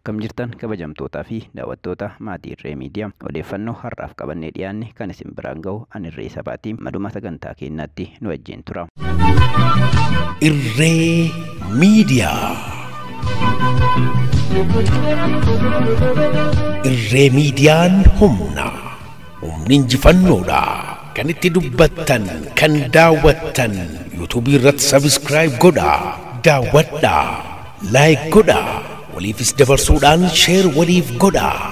Akkam jirtan kabajamtootaa fi daawwattoota maatii Irree Miidiyaa, odeeffannoo har'aaf qabannee dhiyaanne kan isin biraan ga'u ani Irree Sabaatii. Maduma sagantaa keenyaatti nu wajjin tura. Irree Miidiyaa. Irree Miidiyaan humna. Humni injifannoodha. Kan itti dubbattan, kan daawwattan, yuutuubii irratti sabiskiraayib godhaa, daawwadhaa, laayik godhaa, waliifis dabarsuudhaan sheer waliif godhaa.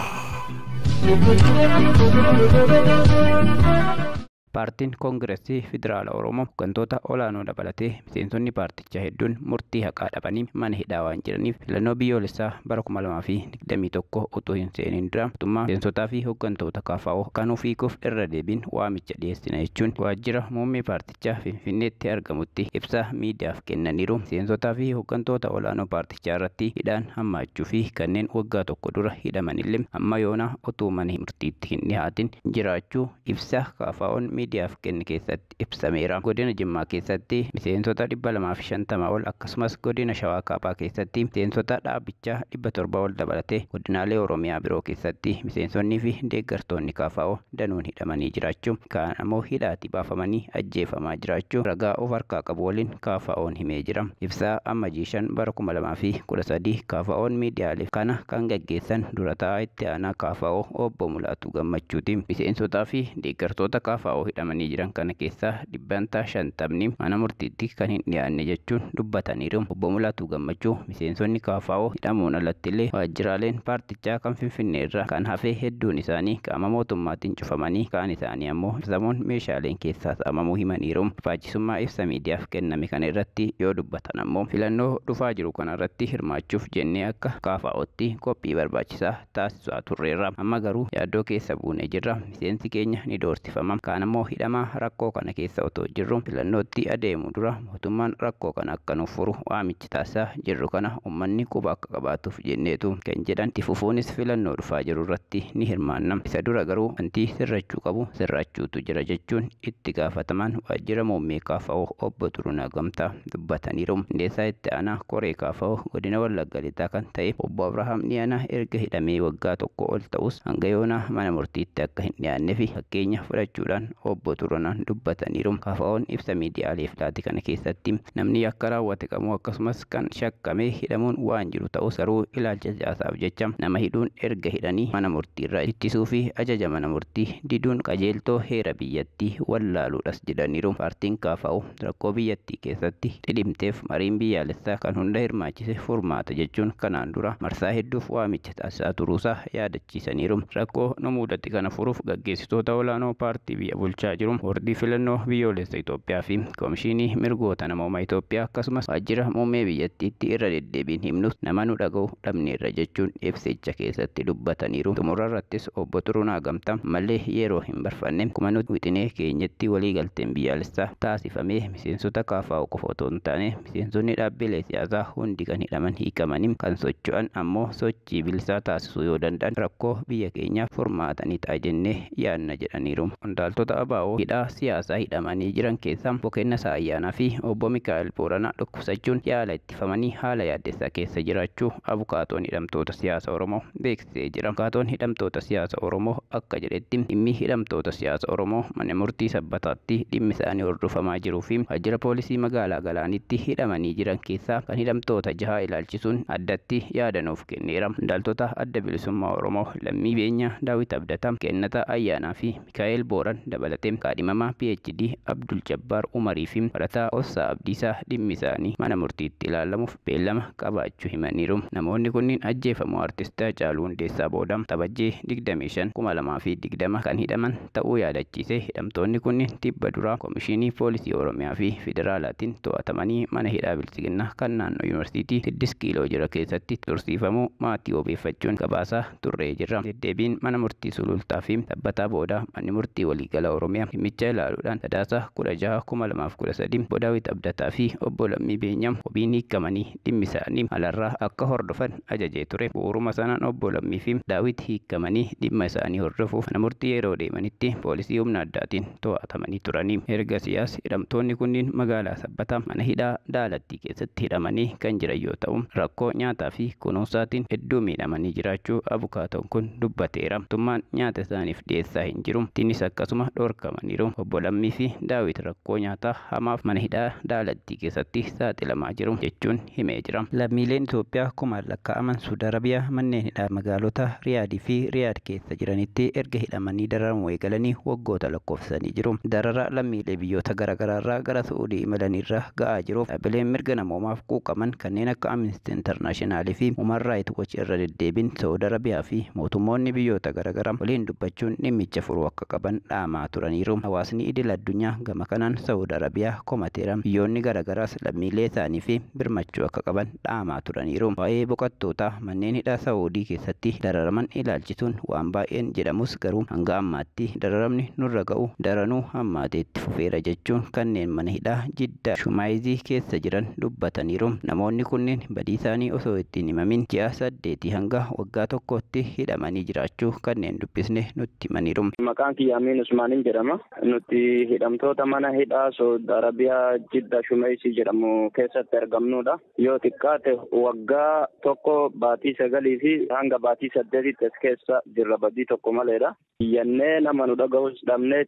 Paartiin Koongireesii Federaala Oromoo hooggantoota olaanoo dabalatee miseensonni paartichaa hedduun murtii haqaa dhabanii mana hidhaa waan jiraniif filannoo biyyoolessaa bara 2021 utuu hin seeniin dura mootummaa miseensotaa fi hooggantoota KFO kan of hiikuuf irra deebiin waamicha dhiyeessina jechuun waajjira muummee paartichaa Finfinneetti argamutti ibsa miidiyaaf kennaniiru. Miseensotaa fi hooggantoota olaanoo paartichaa irratti hidhaan hammaachuu fi kanneen waggaa tokko dura hidhamanillee amma yoona utuu mana murtiitti hin dhihaatin jiraachuu ibsa KFO'n miidiyaaf kenne keessatti ibsameera. Godina Jimmaa keessatti miseensota 250 ol akkasumas godina Shawaa Kaabaa keessatti miseensota dhaabichaa 700 ol dabalatee godinaalee Oromiyaa biroo keessatti miseensonnii fi deeggartoonni KFO danuun hidhamanii jiraachuu, kaan ammoo hidhaatii baafamanii ajjeefamaa jiraachuu ragaa of harkaa qabu waliin KFO'n himee jira. Ibsaa Amajjii 5 bara 2013 KFO'n miidiyaaleef kana kan gaggeessan dura taa'aa itti aanaa KFO obbo Mulaatuu Gammachuuti. Miseensotaa fi deeggartoota KFO hidhamanii jiran kana keessaa 50% mana murtiitti kan hin dhiyaanne jechuun dubbataniiru. Obbo Mulaatuu Gammachuu miseensonni KFO hidhamuun alatti illee waajjiraaleen paartichaa kan Finfinnee irraa kan hafe hedduun isaanii qaama mootummaatiin cufamanii kaan isaanii ammoo ibsamuun meeshaaleen keessaa saamamuu himaniiru. Barbaachisummaa ibsa miidiyaaf kenname kana irratti yoo dubbatan ammoo filannoo dhufaa jiru kana irratti hirmaachuuf jennee akka KFO'tti qophii barbaachisaa taasisaa turreerra. Amma garuu yaaddoo keessa buunee jirra. Miseensi keenya ni doorsifama. Kaan ammoo hidhamaa rakkoo kana keessa otoo jirru filannootti adeemu dura mootummaan rakkoo kana akka nuuf furu waamichi taasisaa jirru kana uummanni quba akka qabaatuuf jenneetu kan jedhan. Itti fufuunis filannoo dhufaa jiru irratti ni hirmaanna. Isa dura garuu wanti sirrachuu qabu sirrachuutu jira jechuun itti gaafatamaan waajjira muummee KFO obbo Xurunaa Gamtaa dubbataniiru. Qindeessaa itti aanaa koree KFO godina Wallagga Lixaa kan ta'e obbo Abrahaam Dhiyaanaa erga hidhamee waggaa tokko ol ta'us hanga yoonaa mana murtiitti akka hin dhiyaanne fi fakkeenya fudhachuudhaan obbo Xurunaan dubbataniiru. KFO'n ibsa miidiyaaleef laate kana keessatti namni yakka raawwate kamuu akkasumas kan shakkame hidhamuun waan jiru ta'us garuu ilaalcha siyaasaaf jecha nama hidhuun erga hidhanii mana murtiirraa ittisuu fi ajaja mana murtii diduun qajeeltoo heera biyyattii wallaaluudhas jedhaniiru. Paartiin KFO rakkoo biyyattii keessatti dhidhimteef mariin biyyaalessaa kan hunda hirmaachise furmaata jechuun kanaan dura marsaa hedduuf waamicha taasisaa turuusaa yaadachiisaniiru. Rakkoo nu mudate kana furuuf gaggeessitoota olaanoo paartii biyya bulchaa jiru boordii filannoo biyyoolessa Itoophiyaa fi koomishinii mirgoota namoomaa Itoophiyaa akkasumas waajjira muummee biyyattiitti irra deddeebiin himnus nama nu dhaga'u dhabneerra jechuun ibsicha keessatti dubbataniiru. Xumura irrattis obbo Xurunaa Gamtaa malee yeroo hin barfanne akkuma nuti wixinee keenyatti waliigalteen biyyaalessaa taasifamee miseensota KFO qofa otoo hin taane miseensonni dhaabbilee siyaasaa hundi kan hidhaman hiikamanii kan socho'an ammoo sochii bilisaa taasisuu yoo danda'an rakkoo biyya keenyaaf furmaata ni ta'a jennee yaadna jedhaniiru. Qondaaltota ABO hidhaa siyaasaa hidhamanii jiran keessaa obbo Kennasaa Ayyaanaa fi obbo Mikaa'el Booranaa dhukkubsachuun yaala ittifamanii haala yaaddessaa keessa jiraachuu abukaatoon hidhamtoota siyaasa Oromoo beeksisee jira. Abukaatoon hidhamtoota siyaasa Oromoo akka jedhetti dhimmi hidhamtoota siyaasa Oromoo mana murtii sabbataatti dhimmi isaanii hordofamaa jiruu fi waajjira poolisii magaalaa Galaanitti hidhamanii jiran keessaa kan hidhamtoota jaha ilaalchisuun addatti yaadanuuf kenneera. Qondaaltota adda bilisummaa Oromoo Lammii Beenyaa, Daawit Abdataa, Kennataa Ayyaanaa fi Mikaa'el Booran dabalatee kaadhimamaa PhD Abdul Jabbaar Umarii fi barataa Obsaa Abdiisaa dhimmi isaanii mana murtiitti ilaalamuuf beellama qabaachuu himaniiru. Namoonni kunniin ajjeefamuu artist Haacaaluu Hundeessaa booda Waxabajjii 25 2020 kan hidhaman ta'uu yaadachiise. Hidhamtoonni kunniin tibba duraa Koomishinii Poolisii Oromiyaa fi Federaalaatiin to'atamanii mana hidhaa Biltsiginnaa kan naannoo Yuunivarsiitii 6 kiiloo jira keessatti tursiifamuu maatii obeeffachuun gabaasaa turree jirra. Deddeebiin mana murtii Sulultaa fi Sabbataa booda manni murtii waliigala Oromiyaa Oromiyaa dhimmicha ilaaluudhaan Sadaasa 16/2013 Obbo Daawit Abdataa fi Obbo Lammii Beenyam wabiin hiikamanii dhimmi isaanii alarraa akka hordofan ajajee ture. Bu'uuruma sanaan Obbo Lammii fi Daawit hiikamanii dhimma isaanii hordofuuf mana murtii yeroo deemanitti poolisii humna addaatiin to'atamanii turanii. Erga siyaas hidhamtoonni kunniin magaalaa Sabbataa mana hidhaa Daalattii keessatti hidhamanii kan jiran yoo ta'u, rakkoo nyaataa fi kunuunsaatiin hedduu miidhamanii jiraachuu abukaatoon kun dubbateera. Mootummaan nyaata isaaniif dhiyeessaa hin jiru. Ittiinis akkasuma dhorkamaniiru. Obbo Lammii fi Daawit rakkoo nyaataa hamaaf mana hidhaa Daalattii keessatti saaxilamaa jiru jechuun himee jira. Lammiileen Itoophiyaa kumaan lakkaa'aman Suudi Arabiyaa manneen hidhaa magaalota Riyaadii fi Riyaad keessa jiranitti erga hidhamanii dararamuu eegalanii waggoota lakkoofsanii jiru. Darara lammiilee biyyoota garaagaraarraa gara Suudii imalanirra ga'aa jiruuf dhaabbileen mirga namoomaaf quuqaman kanneen akka Amnesty International fi Human Rights Watch irra deddeebiin Saudi Arabiyaa fi mootummoonni biyyoota garaagaraa waliin dubbachuun dhimmicha furuu akka qaban dhaamaa turaniiru. Hawaasni idil addunyaa gama kanaan Saudi Arabiyaa komateera. Biyyoonni garaagaraas lammiilee isaanii fi birmachuu akka qaban dhaamaa turaniiru. Waa'ee boqottootaa manneen hidhaa Saawudii keessatti dararaman ilaalchisuun waan baay'een jedhamus garuu hanga ammaatti dararamni nurra ga'u daranuu hammaatee itti fufeera jechuun kanneen mana hidhaa Jiddaa Shumaayizii keessa jiran dubbataniiru. Namoonni kunneen badii isaanii osoo ittiin himamin ji'a 8 hanga waggaa 1tti hidhamanii jiraachuu kanneen dubbisne nutti himaniiru. Maqaan kiyya Amiin Usmaaniin jedhama. Nuti hidhamtoota mana hidhaa Saudi Arabiyaa Jiddaa Shumaayizii jedhamu keessatti argamnudha. Yoo xiqqaate waggaa 1 baatii 9 fi hanga baatii 8 as keessa jirra, badii tokko maleedha. Iyyannee nama nu dhaga'us dhabnee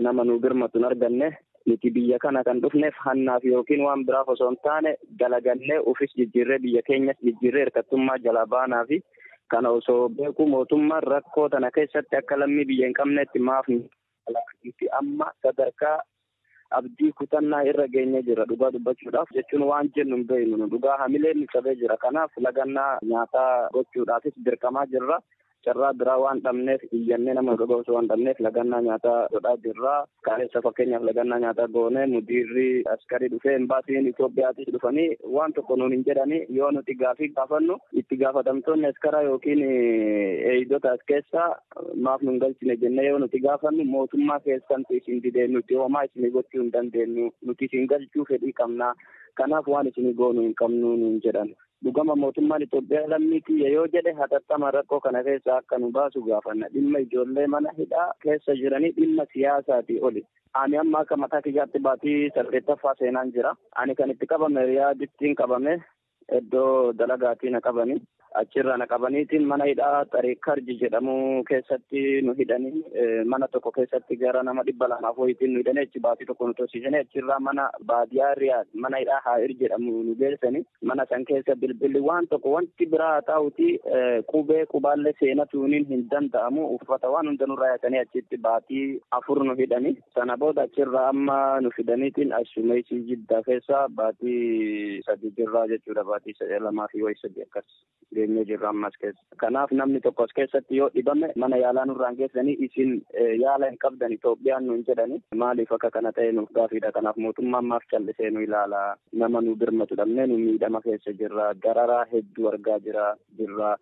nama nu birmatu hin arganne. Nuti biyya kana kan dhufneef hannaaf yookiin waan biraaf osoo hin taane dalagannee ofis jijjiirree biyya keenyas jijjiirree hirkattummaa jalaa baanaa fi kana osoo beeku mootummaan rakkoo tana keessatti akka lammii biyya hin qabnetti maaf nuti amma sadarkaa abdii kutannaa irra geenye jira. Dhugaa dubbachuudhaaf jechuun waan jennu hin beeknu, dhugaa hamileen nu cabee jira. Kanaaf lagannaa nyaataa gochuudhaafis dirqamaa jirra. Carraa biraa waan dhabneef iyyannee nama dhaga'u waan dhabneef lagannaa nyaataa godhaa jirra. Kaleessa fakkeenyaaf lagannaa nyaataa goonee mudiirri askarii dhufee embaasiin Itoophiyaatis dhufanii waan tokko nuun hin jedhani. Yoo nuti gaafii gaafannu itti gaafatamtoonni askaraa yookiin eegdota as keessaa maaf nun galchine jennee yoo nuti gaafannu mootummaa keessantu isin didee nuti homaa isin gochuu hin dandeenyu, nuti isin galchuu fedhii qabna, kanaaf waan isin goonu hin qabnu nuun jedhan. Dhugama mootummaan Itoophiyaa lammii kiyya yoo jedhe hatattama rakkoo kana keessa akka nu baasu gaafanna. Dhimma ijoollee mana hidhaa keessa jiranii dhimma siyaasaatii oli. Ani amma akka mataa kiyyaatti baatii 8ffaa seenaan jira. Ani kan itti qabame Riyaadittiin qabame, iddoo dalagaatii na qabani. Achirraa na qabaniitiin mana hidhaa Xariikarji jedhamu keessatti nu hidhanii, mana tokko keessatti gara nama 200 wayiitiin nu hidhanii, achi baatii tokko nu tursiisanii, achirraa mana baadiyaa Riyaad mana hidhaa Haa'ir jedhamu nu geessanii. Mana san keessa bilbilli waan tokko wanti biraa haa ta'uti qubee qubaallee seenatuuniin hin danda'amu. Uffata waan hunda nurraa yaasanii achitti baatii 4 nu hidhanii. Sana booda achirraa amma nu fidaniitiin Shumaayisii Jiddaa keessa baatii 3 jirraa jechuudha. Baatii 2 fi wayii 3 akkas geenyee jirra ammas keessa. Kanaaf namni tokko as keessatti yoo dhibame mana yaalaa nurraan geessanii isin yaala hin qabdan Itoophiyaan nuun jedhani. Maaliif akka kana ta'e nuuf gaafiidha. Kanaaf mootummaan maaf callisee nu ilaala? Nama nu birmatu dhabnee nu miidhama keessa jirra. Dararaa hedduu argaa jirra.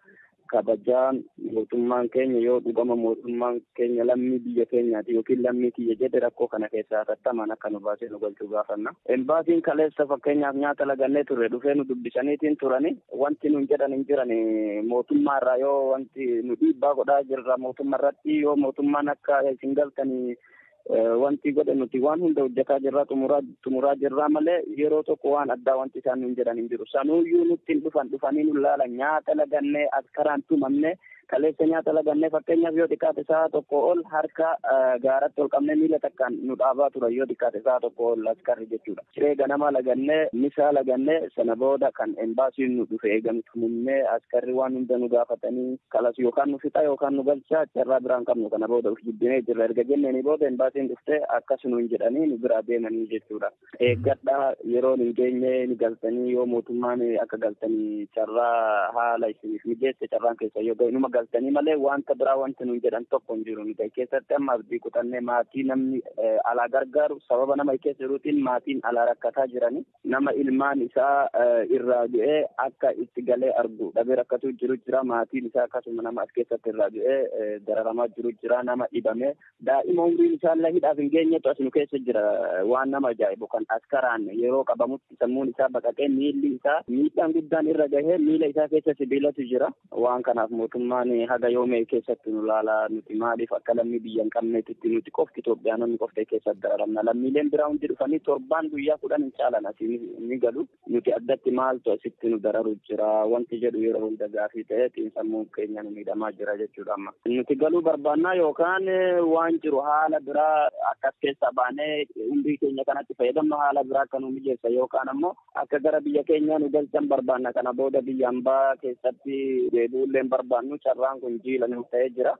Kabajaan mootummaan keenya yoo dhugama mootummaan keenya lammii biyya keenyaati yookiin lammii kiyya jedhe rakkoo kana keessaa hatattamaan akka nu baasee nu galchuu gaafanna. Embaasiin kaleessa fakkeenyaaf nyaata lagannee turre dhufee nu dubbisaniitiin turani. Wanti nuun jedhan hin jiran. Mootummaa irraa yoo wanti nu dhiibbaa godhaa jirra mootummaa irratti, yoo mootummaan akka isin galtanii wanti godhe nuti waan hunda hojjetaa jirra, xumuraa jirra malee yeroo tokko waan addaa wanti isaan nuun jedhan hin jiru. Sanuuyyuu nutti hin dhufan, dhufanii nu laalan. Nyaata lagannee askaraan tumamne, kaleessa nyaata lagannee fakkeenyaaf yoo xiqqaate sa'a 1 ol harka gaaratti ol qabnee miila takkaan nu dhaabaa turan yoo xiqqaate sa'a 1 ol askarri jechuudha. Siree ganama lagannee, misaa lagannee, sana booda kan embaasiin nu dhufe eeganu tumumnee askarri waan hunda nu gaafatanii kalas yookaan nu fixa yookaan nu galchaa carraa biraan qabnu. Kana booda of jibbinee jirra. Erga jenneeni booda embaasiin dhuftee akkas nuun jedhanii nu biraa deemanii jechuudha. Eeggadhaa yeroo nu geenye ni galtanii, yoo mootummaan akka galtanii carraa haala isiniif mijeesse carraan keessa yoo ga'e numa galtanii malee wanta biraa wanti nuun jedhan tokko hin jiru. Nuti keessatti amma abdii kutannee maatii namni alaa gargaaru sababa nama keessa jiruutiin maatiin alaa rakkataa jirani nama ilmaan isaa irraa du'ee akka itti galee argu dhabee rakkatu jiru jira. Maatiin isaa akkasuma nama as keessatti irraa du'ee dararamaa jiru jira. Nama dhibame daa'ima umriin isaallee hidhaaf hin geenyetu as nu keessa jira. Waan nama ajaa'ibu kan askaraan yeroo qabamutti sammuun isaa baqaqee miilli isaa miidhaan guddaan irra gahee miila isaa keessa sibiilatu jira. Waan kanaaf mootummaan haga yoomee keessatti nu laala. Nuti maaliif akka lammii biyya hin qabneetitti nuti qofti Itoophiyaanonni qofti keessatti dararamna. Lammiileen biraa hundi dhufanii torbaan guyyaa 10 hin caalan asii ni galu. Nuti addatti maaltu asitti nu dararu jira wanti jedhu yeroo hunda gaafii ta'e xiinsammuu keenya nu miidhamaa jira jechuudha. Amma nuti galuu barbaannaa yookaan waan jiru haala biraa akkas keessaa baanee umrii keenya kanatti fayyadamnu haala biraa akka nu mijeessa yookaan ammoo akka gara biyya keenyaa nu galchan barbaanna. Kana booda biyya hambaa keessatti deebi'uullee barbaannu carraan kun jiila nu ta'ee jira.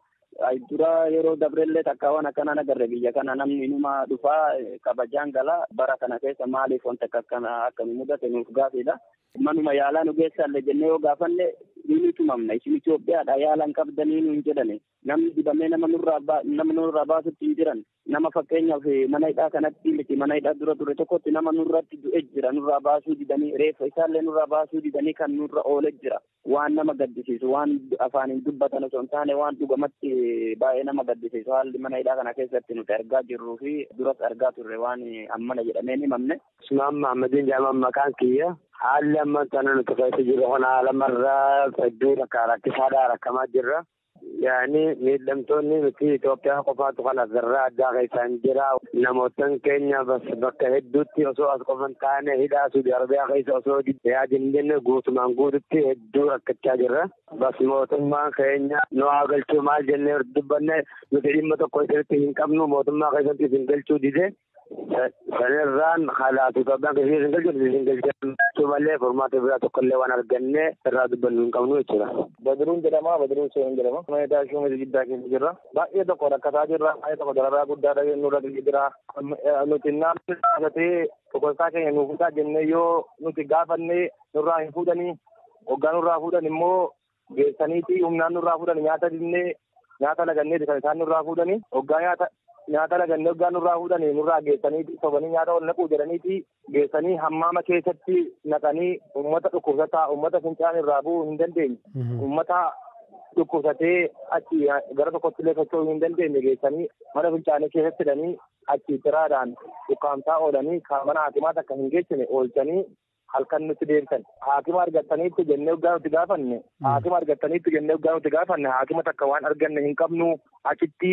Dura yeroo dabrellee takka waan akkanaa agarre biyya kana namni inuma dhufaa kabajaan gala. Bara kana keessa maaliif wanta akkana akka nu mudate nuuf gaafiidha. Manuma yaalaa nu geessaallee jennee yoo gaafanne ni tumamna. Isin Itoophiyaadha yaalaan qabdanii nuun jedhani. Namni dibamee nama nurraa baasutti hin jiran. Nama fakkeenyaaf mana hidhaa kanatti miti mana hidhaa dura ture tokkotti nama nurratti du'e jira. Nurraa baasuu didanii reeffa isaallee nurraa baasuu didanii kan nurra oole jira. Waan nama gaddisiisu waan afaaniin dubbatan osoo hin taane waan dhugamatti baay'ee nama gaddisiisu haalli mana hidhaa kana keessatti nuti argaa jirruu fi duras argaa turre waan ammana jedhamee hin himamne. Usmaan Mahammadiin jedhama maqaan kiyya. Haalli amma kana nuti keessa jirru kun haala marraa hedduu rakkisaadhaa rakkamaa jirra. Yaani miidhamtoonni nuti Itoophiyaa qofaatu kan asirraa addaa keessa hin jira. Namootan keenya bakka hedduutti osoo as qofan taane hidhaa Suudi Arabiyaa keessa osoo yaadin jenne guutumaan guututti hedduu rakkachaa jirra. Bas mootummaan keenya nu haa galchuu maal jennee dubbanne nuti dhimma tokko isinitti hin qabnu mootummaa keessatti isin galchuu dide. Sanirraan haalaatu Itoophiyaan keessatti isin galchuu isin galchuu malee furmaata biraa tokkollee waan arganne irraa dubbannu hin qabnu jechuudha. Badiruun jedhama, Badiruun Seenuu jedhama. Mana hidhaa Shumeeti Jiddaa keessa jirra. Baay'ee tokko rakkataa jirra. Baay'ee tokko dararaa guddaa nurra jira. Nuti namni gaafatee tokkossaa keenya nu fuudhaa jennee yoo nuti gaafanne nurraa hin fuudhanii hoggaa nurraa fuudhan immoo geessaniiti humnaan nurraa fuudhan nyaata dinnee nyaata laganneeti kan isaan nurraa fuudhanii hoggaa nyaata lagannee hoggaa nurraa fuudhanii nurraa geessanii sobanii nyaata ol naquu jedhaniiti geessanii hammaama keessatti naqanii uummata dhukkubsataa uummata fincaan irraa bu'uu hin dandeenye uummata dhukkubsatee achi gara tokkotti illee socho'uu hin dandeenye geessanii mana fincaanii keessatti hidhanii achi tiraadhaan ukkaamsaa oolanii mana hakimaa takka hin geessine oolchanii halkan nutti deebisan. Haakima argattaniitti jennee hoggaa nuti gaafanne haakima argattaniitti jennee hoggaa nuti gaafanne haakima takka waan arganne hin qabnu achitti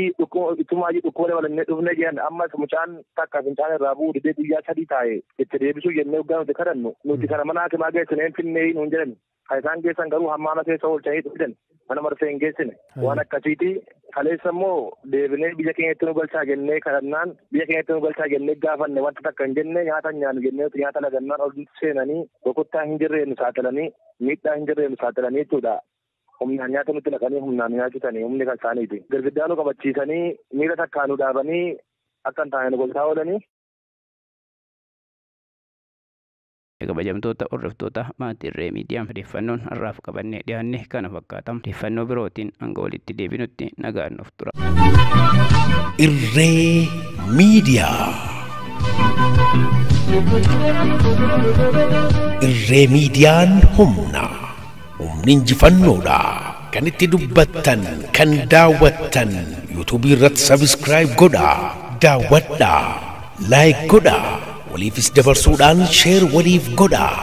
ittumaayyuu dhukkuba dabalannee dhufne jedhan. Ammas mucaan takka fincaan irraa bu'uu didee guyyaa 3 taa'e itti deebisuu jennee hoggaa nuti kadhannu nuti kana mana hakimaa geessine hin finnee nuun jedhan. Kan isaan geessan garuu hammaama keessa oolchanii dhufan mana marsee hin geessine waan akkasiiti. Kaleessa immoo deebinee biyya keenyatti nu galchaa jennee kadhannaan biyya keenyatti nu galchaa jennee gaafanne wanta takka hin jenne nyaata nyaannu jennee nyaata lagannaan ol seenanii rukuttaa hin jirree nu saaxilanii miidhaa hin jirree nu saaxilanii jechuudha. Humnaan nyaata nutti naqanii humnaan nyaachisanii humni kan isaaniiti. Girgiddaa nu qabachiisanii miila takkaa nu dhaabanii akka hin taane nu golgaa oolanii. Kabajamtoota hordoftoota maatii Irree Miidiyaa odeeffannoon har'aaf qabannee dhiyaanne kana fakkaata. Odeeffannoo birootiin hanga walitti deebinutti nagaan nuuf tura. Irree Miidiyaa. Irree Miidiyaan humna. Humni injifannoodha. Kan itti dubbattan, kan daawwattan, yuutuubii irratti sabiskiraayib godhaa, daawwadhaa, laayik godhaa. Waliifis dabarsuudhaan sheer waliif godhaa.